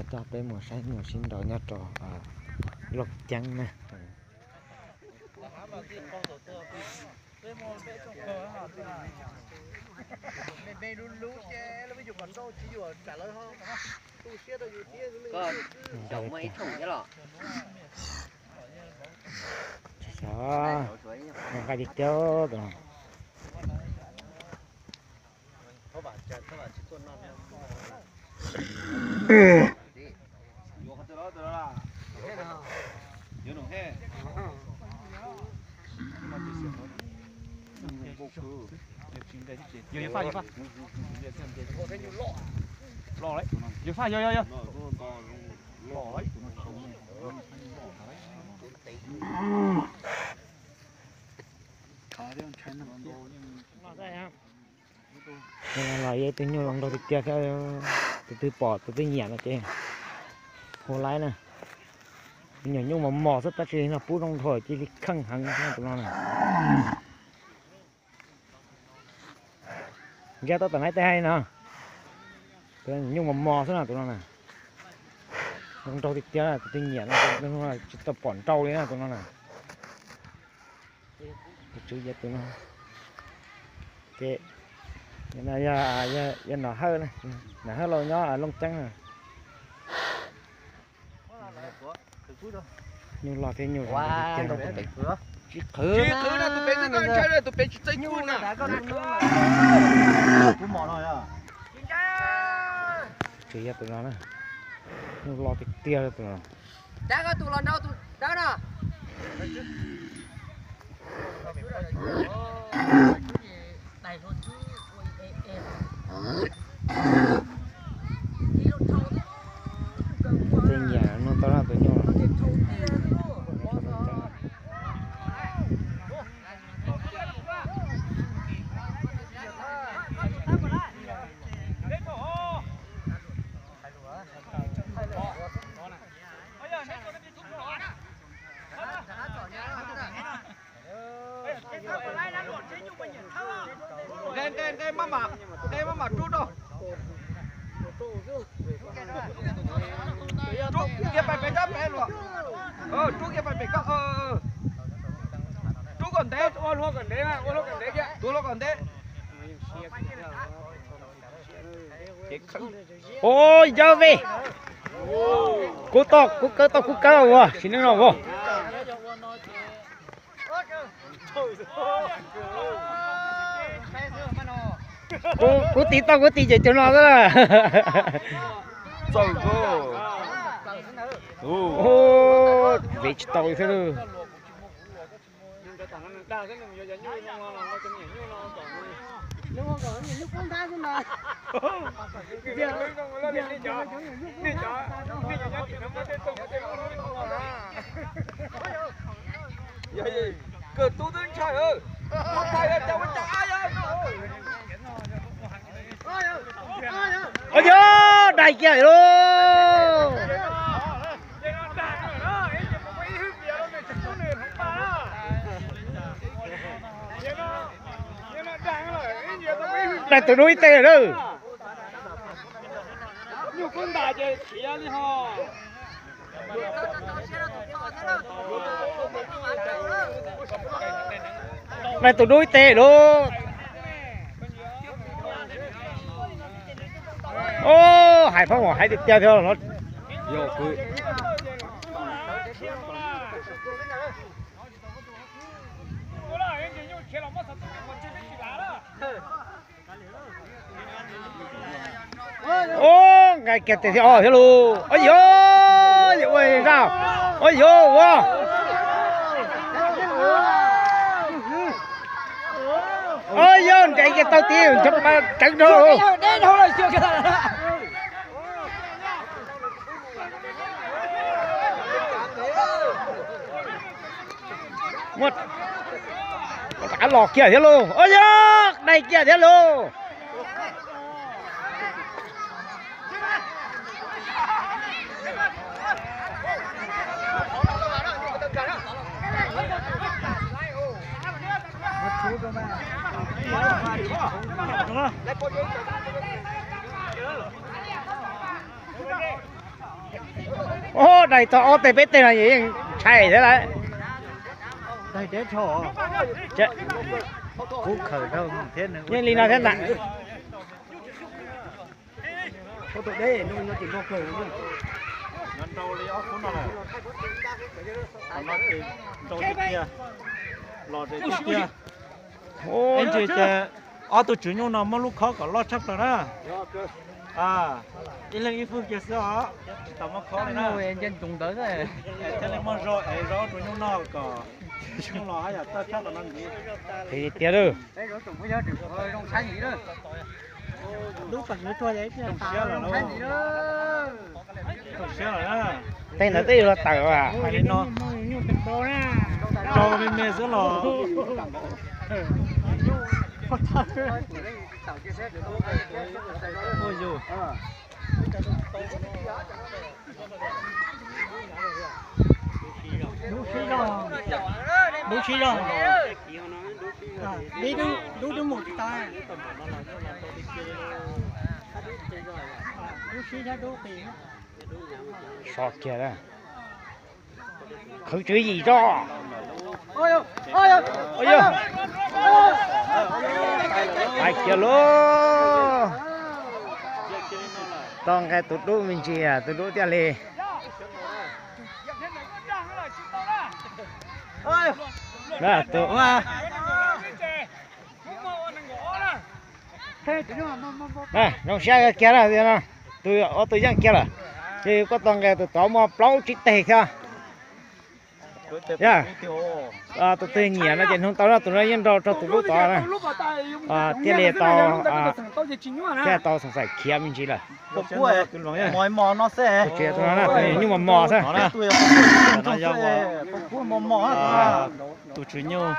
Coj peb mus saib mus sib nraus nyob rau Looj Ceeb na. Nqa tiag tiag tus no. Yog, yog faj, yog faj. Los lawm, yog faj, yog, yog, yog. Los yog ib tug nyuj los nraug tiag tiag thiab, tus twg pom tus twg nyiam no ces hu laib na. Tus nyuam nyuj mos mos xwb tab sis no pub zoo dhau cia li kheej heev tus no na. Nkag tau tom nqaij tej hais no. Tus nyuj mos mos xwb no tus no na. Zoo nraug tiag tiag, tus twg nyiam no tsis tau pom nrau li na tus no na. Tus tswv yog tus no. Ces yog Nom Hawj, Nom Hawj los nyob Looj Ceeb na. Nyuj loj thiab nyuj zoo tiag tiag. Tsis qhwv, tsis qhwv na, tus pem tsis txawj nyuj na. Tsis yog tus no na. Nyuj loj tiag tiag tus no. Dab, koj tus los nrau tus dawb no. Tej nyiam no tau na tus nyuj. Nqe, nqe, nqe maj mam, nqe maj mam rub rau. Rub kiag pais pem koj pem luag. Rub kiag pais pem koj. Rub kom ntev, ua luag kom ntev, ua luag kom ntev kiag, ua luag kom ntev. Ua yog vim kuv tau kuv kawg tau kuv kawg ua sim neej no ua. Kuv tiv tau kuv tiv ces cov no xwb. Vev tsis tau li thiab. Kawg tub twb ntshai, tub ntshai cas ua cas. Ua yog dai kiag lauj. Dai tus dub ib teg lawm. Dai tus dub ib teg lauj. Hais phab mas hais tiag tiag thiab. Ub, nqaij kiag tes thiab os thiab lauj. Ua yog, ua zaj, ua yog ua. Ua yog, nrhiav kiag tau tis nrov pa tseev rau. Muab rov qab los kiag thiab lauj. Ua yog, dai kiag thiab lauj. Ub, daig txog ob teg peb teg no yeej ntshai thiab lawm. Yeej li no thiab ntag. Ntses ces ob tug tswv nyuj no muab lub khob kom loj tshaj plaws na. Ib leeg ib fwj kiag xwb os, tsis tau muab khob li na. Thiaj li muaj zog es zog ob tug nyuj noj kom nyuj los haj yam txawj tshaj los no ntxiv. Tiag lawm. Tej ntawd twb yuav tawm as. Rau me me xwb los. Dub sib zog, dub sib zog. Dub dub mus tsis tau. Dub sib thiab dub qis. So kiag, qhwv tswv yim tso. Hais kiag lauj. Tau nqe tus dub me ntsis, tus dub thiaj li. Zoo siab kiag na, tus ob tug yeej kiag lawm. Ces koj tau nqe tus tod muaj plaub tsib teg thiab. Yog tus twg nyiam no ces nug tau no, tus no yeej nrog rau tus dub tod na. Thiaj li tau, thiaj tau xoom xaim khiav me ntsis lawm. Tus nyuj mos mos xwb. Tus tswv nyuj.